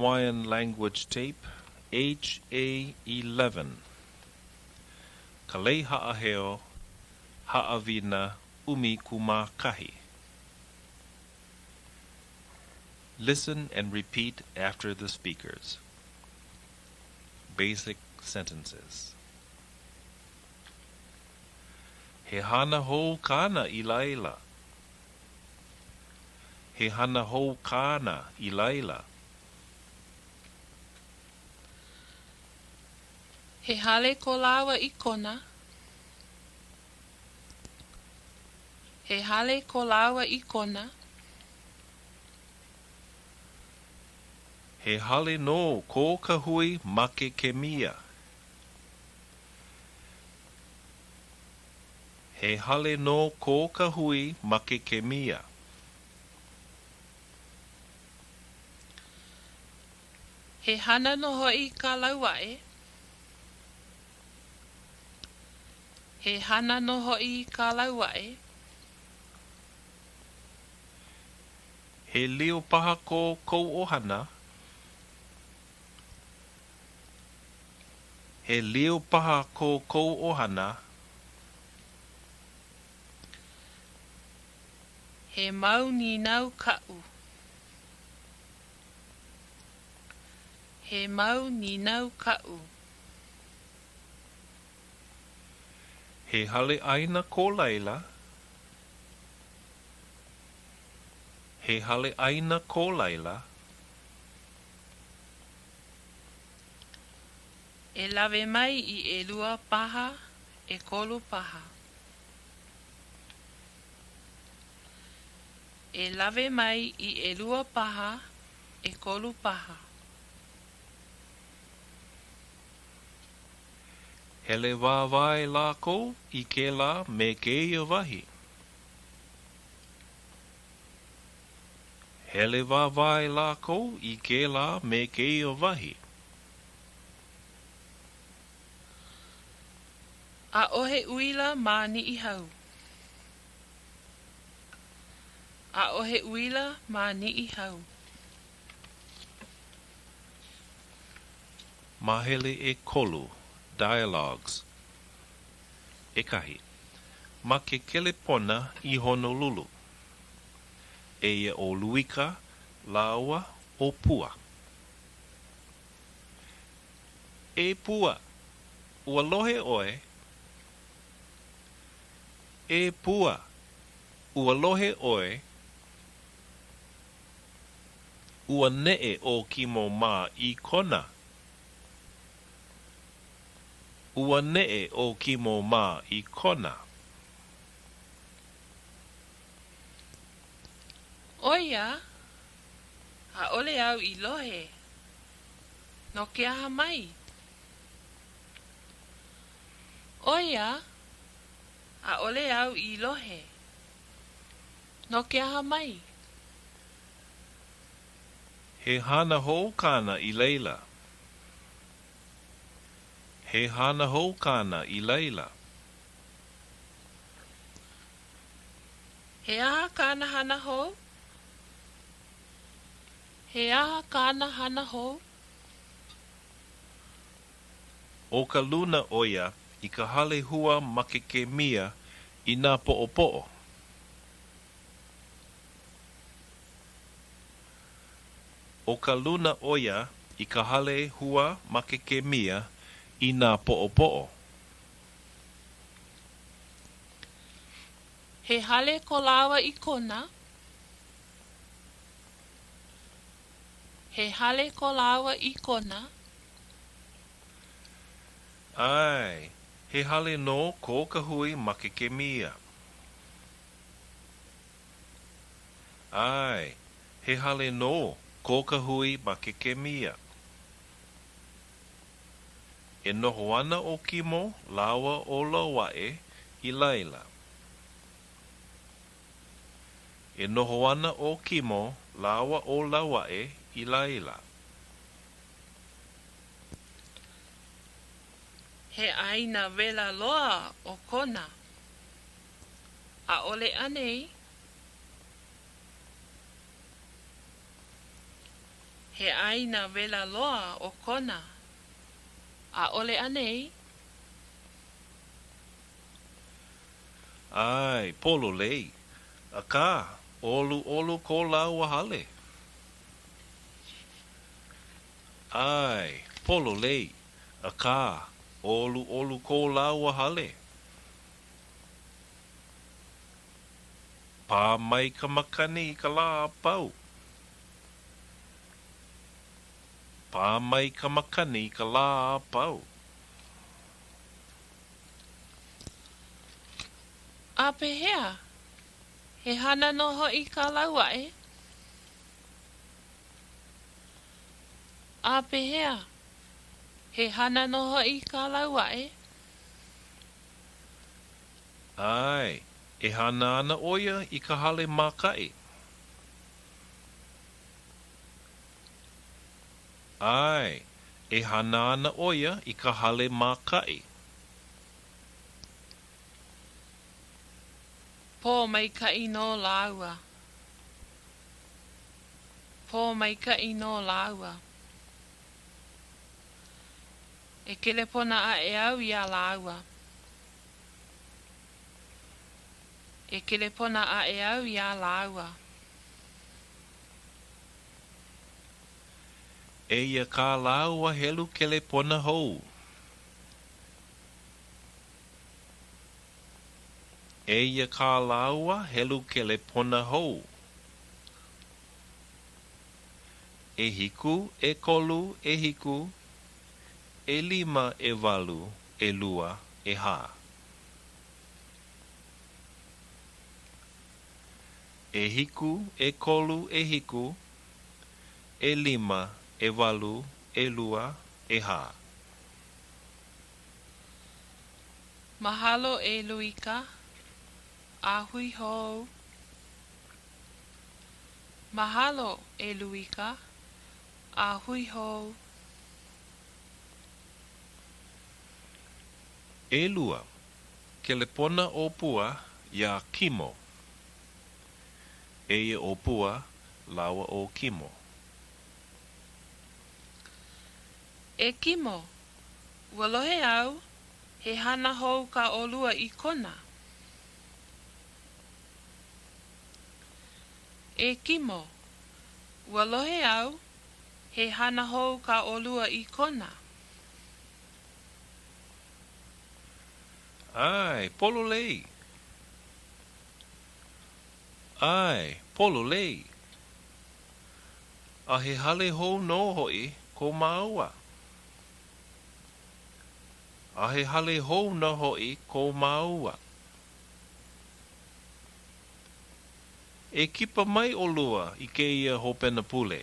Hawaiian Language Tape, HA11. Ka Lei Haʻaheo, Haʻawina 11. Listen and repeat after the speakers. Basic sentences. He hana hou kāna i laila. He hana hou kāna i laila. He hale ko lāua i Kona. He hale ko lāua i Kona. He hale nō ko ka hui ma ke kemia. He hale nō ko ka hui ma ke kemia. He hana nō hoʻi ka lauaʻe. He hana nō hoʻi ka lauaʻe. He lio paha ko kou ʻohana? He lio paha ko kou ʻohana? He mau nīnau kaʻu. He mau nīnau kaʻu. He hale ʻaina ko laila? He hale ʻaina ko laila? E lawe mai i ʻelua paha, ʻekolu paha. E lawe mai i ʻelua paha, ʻekolu paha. Hele wāwae lākou i kēlā me kēia wahi. Hele wāwae lākou i kēlā me kēia wahi. ʻAʻohe uila ma Niʻihau. ʻAʻohe uila ma Niʻihau. Māhele ʻekolu, Dialogues. ʻEkahi. Ma ke kelepona i Honolulu. Eia ʻo Luika lāua ʻo Pua. E Pua, ua lohe ʻoe? E Pua, ua lohe ʻoe? Ua neʻe ʻo Kimo mā i Kona. Ua neʻe ʻo Kimo mā i Kona. ʻO ia, ʻaʻole au i lohe. No ke aha mai? ʻO ia, ʻaʻole au i lohe. No ke aha mai? He hana hou kāna i laila. He hana hou kāna i laila. He aha kāna hana hou? He aha kāna hana hou? ʻO ka luna ʻo ia i ka hale hua ma ke kemia i nā poʻopoʻo. ʻO ka luna ʻo ia i ka hale hua ma ke kemia i nā poʻopoʻo. He hale ko lāua i Kona. He hale ko lāua i Kona. ʻAe, he hale nō ko ka hui ma ke kemia. ʻAe, he hale nō ko ka hui ma ke kemia. E noho ana ʻo Kimo lāua ʻo Lauaʻe i laila. E noho ana ʻo Kimo lāua ʻo Lauaʻe i laila. He ʻāina wela loa ʻo Kona. ʻAʻole anei? He ʻāina wela loa ʻo Kona, ʻaʻole anei? ʻAe, pololei. Akā, ʻoluʻolu ko lāua hale. ʻAe, pololei. Akā, ʻoluʻolu ko lāua hale. Pā mai ka makani i ka lā a pau. Pā mai ka makani i ka lā a pau. A pehea? He hana nō hoʻi kā Lauaʻe? A pehea? He hana nō hoʻi kā Lauaʻe? ʻAe, e hana ana ʻo ia i ka hale mākaʻi. ʻAe, e hana ana ʻo ia i ka hale mākaʻi. Pōmaikaʻi nō lāua. Pōmaikaʻi nō lāua. E kelepona aʻe au iā lāua. E kelepona aʻe au iā lāua. Eia kā lāua helu kelepona hou. Eia kā lāua helu kelepona hou. ʻEhiku, ʻekolu, ʻehiku, ʻelima, ʻewalu, ʻelua, ʻehā. ʻEhiku, ʻekolu, ʻehiku, ʻelima, ʻewalu, ʻelua, ʻehā. Mahalo e Luika. A hui hou. Mahalo e Luika. A hui hou. ʻElua, kelepona ʻo Pua iā Kimo. Eia ʻo Pua lāua ʻo Kimo. E Kimo, ua lohe au, he hana hou kā ʻolua i Kona. E Kimo, ua lohe au, he hana hou kā ʻolua i Kona. ʻAe, pololei. ʻAe, pololei. A he hale hou nō hoʻi ko māua. A he hale hou nō hoʻi ko māua. E kipa mai ʻolua i kēia hopena pule.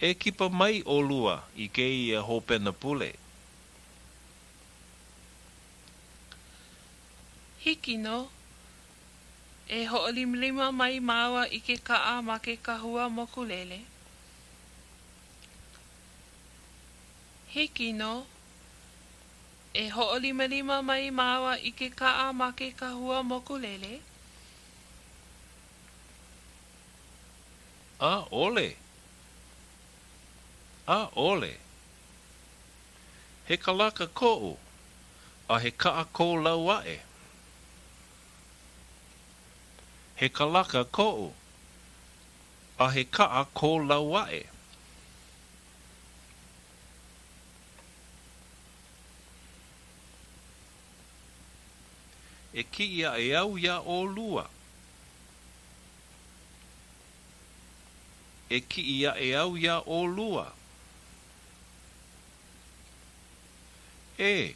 E kipa mai ʻolua i kēia hopena pule. Hiki nō. E hoʻolimalima mai māua i ke kaʻa ma ke kahua mokulele. Hiki nō. E hoʻolimalima mai māua i ke kaʻa ma ke kahua mokulele. ʻAʻole. ʻAʻole. He kalaka koʻu, a he kaʻa ko Lauaʻe. He kalaka koʻu, a he kaʻa ko Lauaʻe. E kiʻi aʻe au iā ʻolua. E kiʻi aʻe au iā ʻolua. E,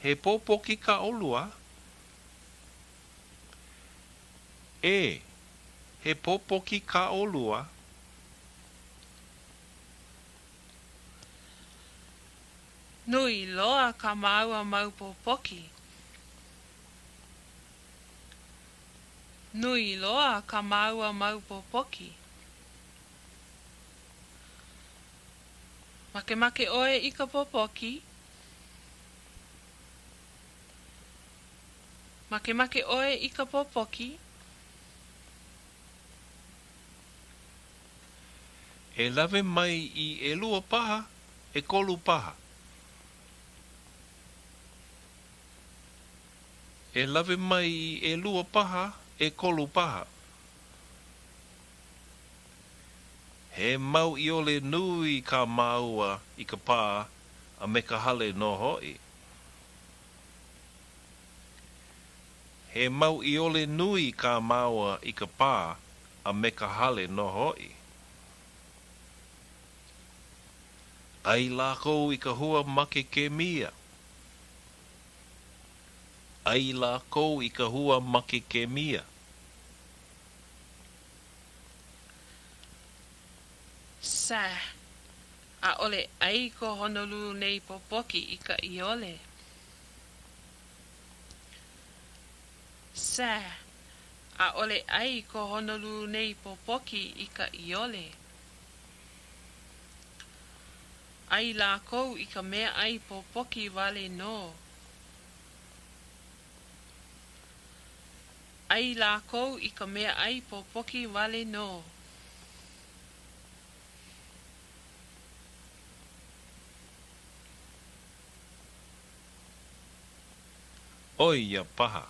he pōpoki kā ʻolua? E, he pōpoki kā ʻolua? Nui loa kā māua mau pōpoki. Nui loa kā māua mau pōpoki. Makemake ʻoe i ka pōpoki? Makemake ʻoe i ka pōpoki? E lawe mai i ʻelua paha, ʻekolu paha. E lawe mai i ʻelua paha, ʻekolu paha. He mau ʻiole nui kā māua i ka pā a me ka hale nō hoʻi. He mau ʻiole nui kā māua i ka pā a me ka hale nō hoʻi. ʻAi lākou i ka hua makekemia. ʻAi lākou i ka hua makekemia. Sah. ʻAʻole ʻai ko Honolulu nei pōpoki i ka ʻiole. Sah. ʻAʻole ʻai ko Honolulu nei pōpoki i ka ʻiole. ʻAi lākou i ka meaʻai pōpoki wale nō. ʻAi lākou i ka meaʻai pōpoki wale nō. ʻO ia paha.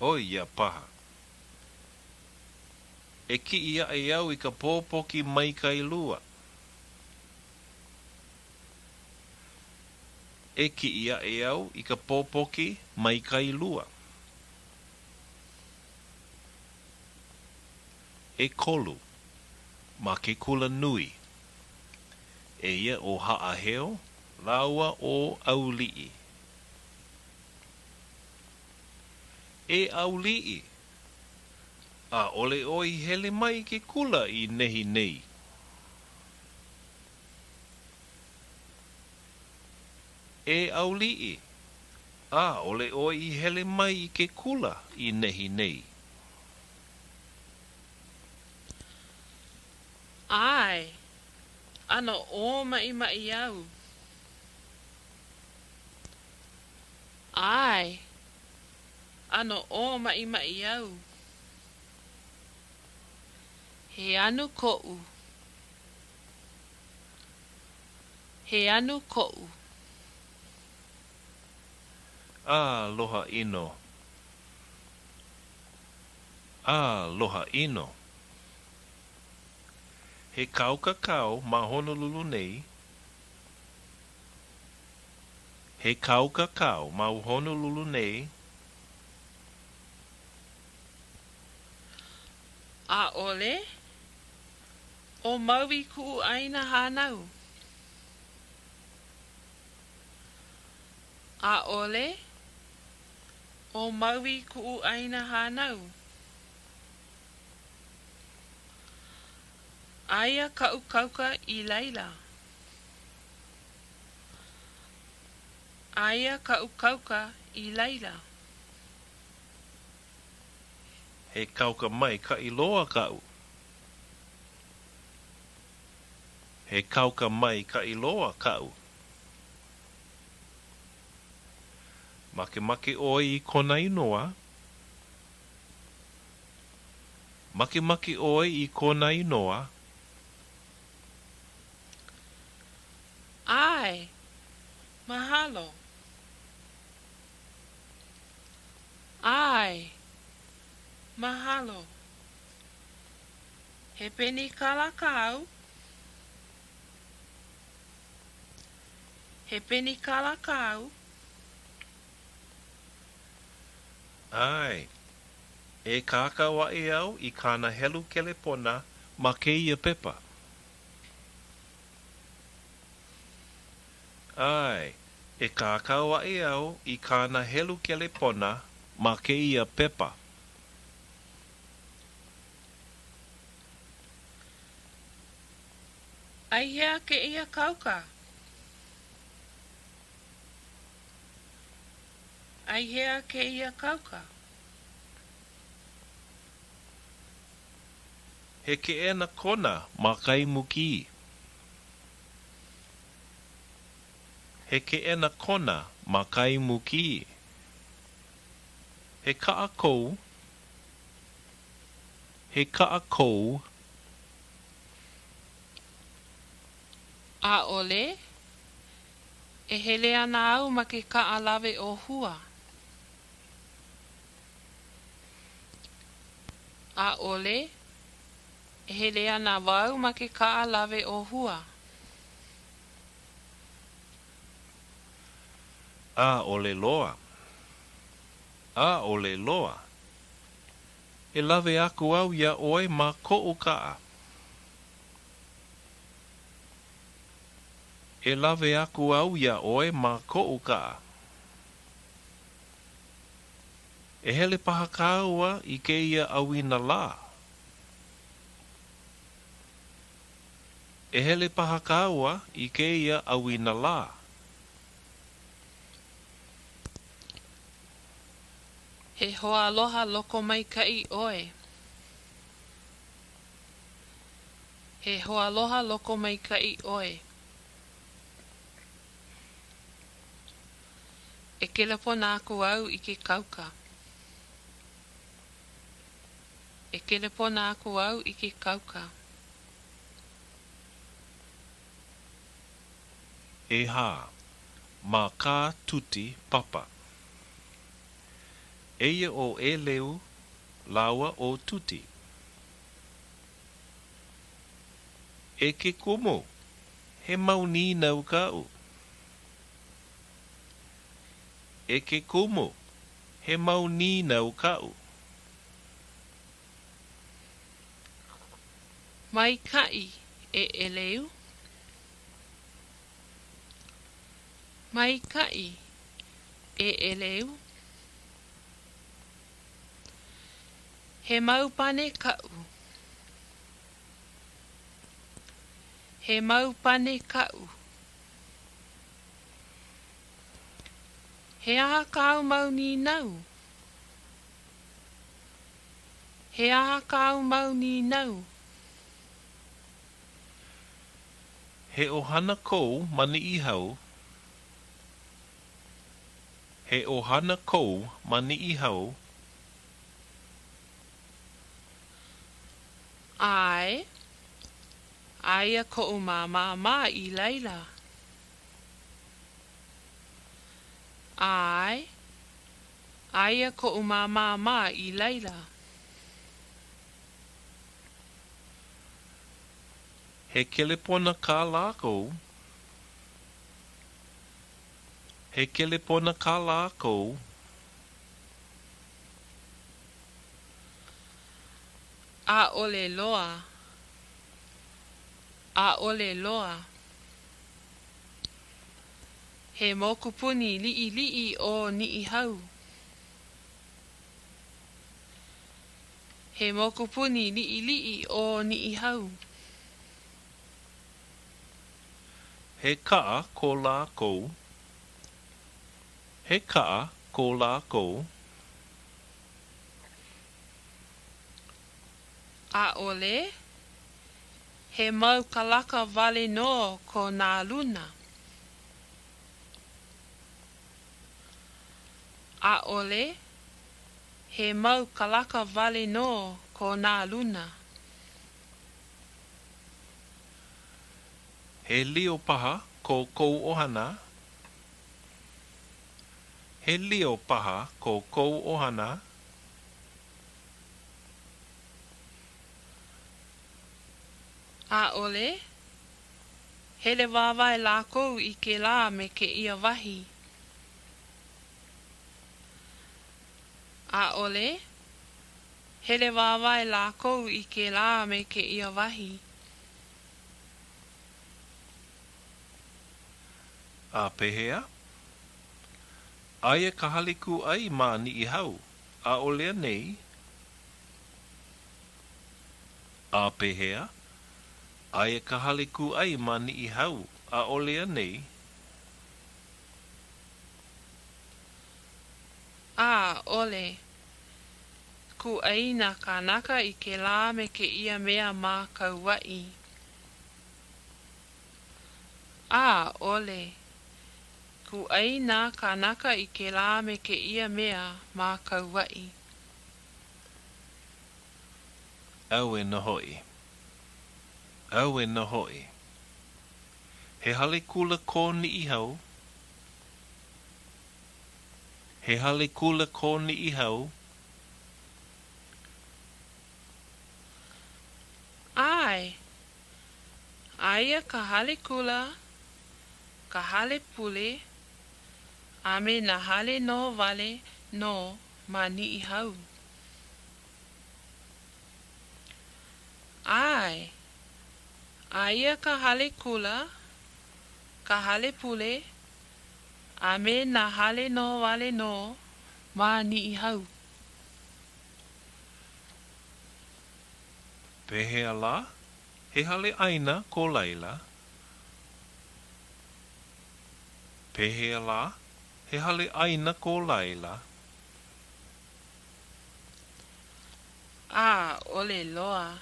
ʻO ia paha. E kiʻi aʻe au i ka pōpoki mai Kailua. E kiʻi aʻe au i ka pōpoki mai Kailua. ʻEkolu, ma ke kula nui. Eia ʻo Haʻaheo lāua ʻo ʻAuliʻi. E ʻAuliʻi! ʻAʻole ʻoe i hele mai i ke kula i nehinei. E ʻAuliʻi, ʻaʻole ʻoe i hele mai i ke kula i nehinei. ʻAe, ʻano ʻōmaʻimaʻi au. ʻAe, ʻano ʻōmaʻimaʻi au. He anu koʻu. He anu koʻu. Aloha ʻino. Aloha ʻino. He kauka kāu ma Honolulu nei? He kauka kāu ma Honolulu nei? ʻAʻole. ʻO Maui kuʻu ʻāina hānau. ʻAʻole. ʻO Maui kuʻu ʻāina hānau. Aia kaʻu kauka i laila. Aia kaʻu kauka i laila. He kauka maikaʻi loa kaʻu. He kauka maikaʻi loa kaʻu. Makemake ʻoe i kona inoa? Makemake ʻoe i kona inoa? ʻAe. Mahalo. ʻAe. Mahalo. He penikala kāu? He penikala kāu? ʻAe. E kākau aʻe au i kāna helu kelepona ma kēia pepa. ʻAe, e kākau aʻe au i kāna helu kelepona ma kēia pepa. ʻAihea kēia kauka? ʻAihea kēia kauka? He keʻena kona ma Kaimukī. He keʻena kona ma Kaimukī. He kaʻa kou? He kaʻa kou? ʻAʻole. E hele ana au ma ke kaʻa lawe ʻōhua. ʻAʻole. E hele ana wau ma ke kaʻa lawe ʻōhua. ʻAʻole loa. ʻAʻole loa. E lawe aku au iā ʻoe ma koʻu kaʻa. E lawe aku au iā ʻoe ma koʻu kaʻa. E hele paha kāua i kēia ʻauinalā. E hele paha kāua i kēia ʻauinalā. He hoaaloha lokomaikaʻi ʻoe. He hoaaloha lokomaikaʻi ʻoe. E kelepona aku au i ke kauka. E kelepona aku au i ke kauka. ʻEhā, ma kā Tuti papa. Eia ʻo ʻEleu lāua ʻo Tuti. E ke kumu, he mau nīnau kaʻu. E ke kumu, he mau nīnau kaʻu. Maikaʻi, e ʻEleu. Maikaʻi, e ʻEleu. He mau pane kaʻu. He mau pane kaʻu. He aha kāu mau nīnau? He aha kāu mau nīnau? He ʻohana kou ma Niʻihau? He ʻohana kou ma Niʻihau? ʻAe. Aia koʻu māmā mā i laila. ʻAe. Aia koʻu māmā mā i laila. He kelepona kā lākou? He kelepona kā lākou? ʻAʻole loa. ʻAʻole loa. He mokupuni liʻiliʻi ʻo Niʻihau. He mokupuni liʻiliʻi ʻo Niʻihau. He kaʻa ko lākou. He kaʻa ko lākou. ʻAʻole. He mau kalaka wale nō ko nā luna. ʻAʻole. He mau kalaka wale nō ko nā luna. He lio paha ko kou ʻohana? He lio paha ko kou ʻohana? ʻAʻole. Hele wāwae lākou i kēlā me kēia wahi. ʻAʻole. Hele wāwae lākou i kēlā me kēia wahi. A pehea? Aia ka hale kūʻai ma Niʻihau, ʻaʻole anei? A pehea? Aia ka hale kūʻai ma Niʻihau, ʻaʻole anei? ʻAʻole. Kūʻai nā kānaka i kēlā me kēia mea ma Kauaʻi. ʻAʻole. Kūʻai nā kānaka i kēlā me kēia mea ma Kauaʻi. Auē nō hoʻi. Auē nō hoʻi. He hale kula ko Niʻihau? He hale kula ko Niʻihau? ʻAe. Aia ka hale kula, ka hale pule, a me nā hale noho wale nō ma Niʻihau. ʻAe. Aia ka hale kula, ka hale pule, a me nā hale noho wale nō ma Niʻihau. Pehea lā? He hale ʻaina ko laila? Pehea lā? He hale ʻaina ko laila? ʻAʻole loa.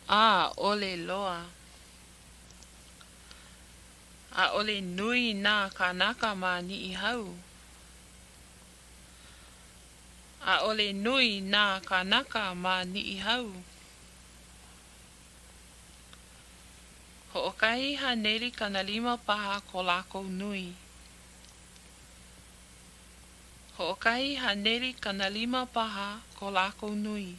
ʻAʻole loa. ʻAʻole nui nā kānaka ma Niʻihau. ʻAʻole nui nā kānaka ma Niʻihau. 150 paha ko lākou nui. 150 paha ko lākou nui.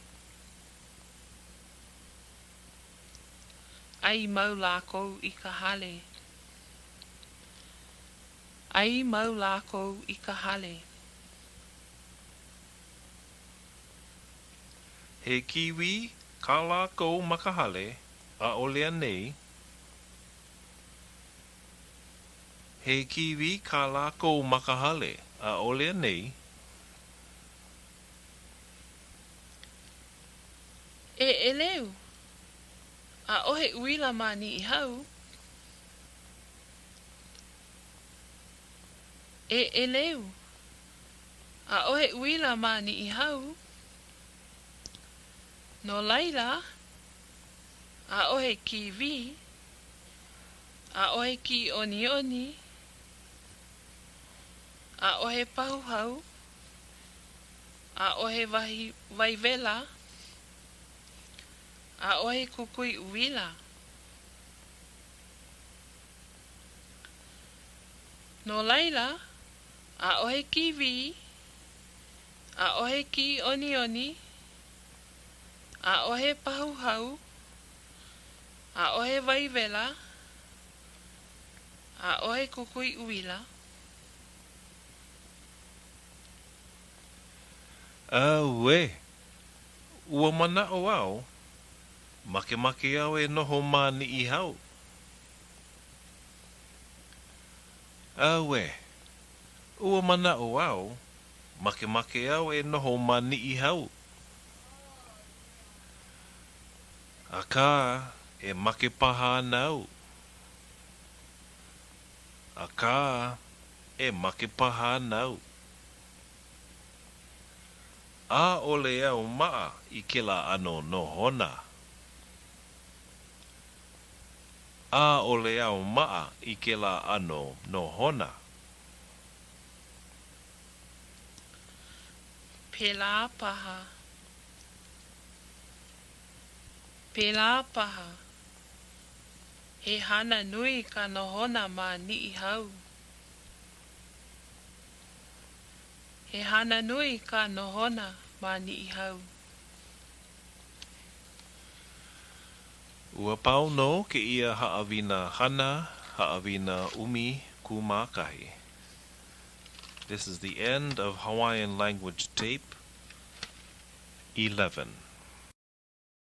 ʻAi mau lākou i ka hale. ʻAi mau lākou i ka hale. He kīwī kā lākou ma ka hale, ʻaʻole anei? He kīwī kā lākou ma ka hale, ʻaʻole anei? E ʻEleu, ʻaʻohe uila ma Niʻihau. E ʻEleu, ʻaʻohe uila ma Niʻihau. No laila, ʻaʻohe kīwī, ʻaʻohe kiʻiʻoniʻoni, ʻaʻohe pahu hau, ʻaʻohe wahi wai wela, ʻaʻohe kukui uila. No laila, ʻaʻohe kīwī, ʻaʻohe kiʻiʻoniʻoni, ʻaʻohe pahu hau, ʻaʻohe wai wela, ʻaʻohe kukui uila. Auē! Ua manaʻo au, makemake au e noho ma Niʻihau. Auē! Ua manaʻo au, makemake au e noho ma Niʻihau. Akā, e make paha ana au. Akā, e make paha ana au. ʻAʻole au maʻa i kēlā ʻano nohona. ʻAʻole au maʻa i kēlā ʻano nohona. Pēlā paha. Pēlā paha. He hana nui ka nohona ma Niʻihau. He hana nui ka nohona ma Niʻihau. Ua pau nō kēia haʻawina hana haʻawina 11. This is the end of Hawaiian Language Tape 11.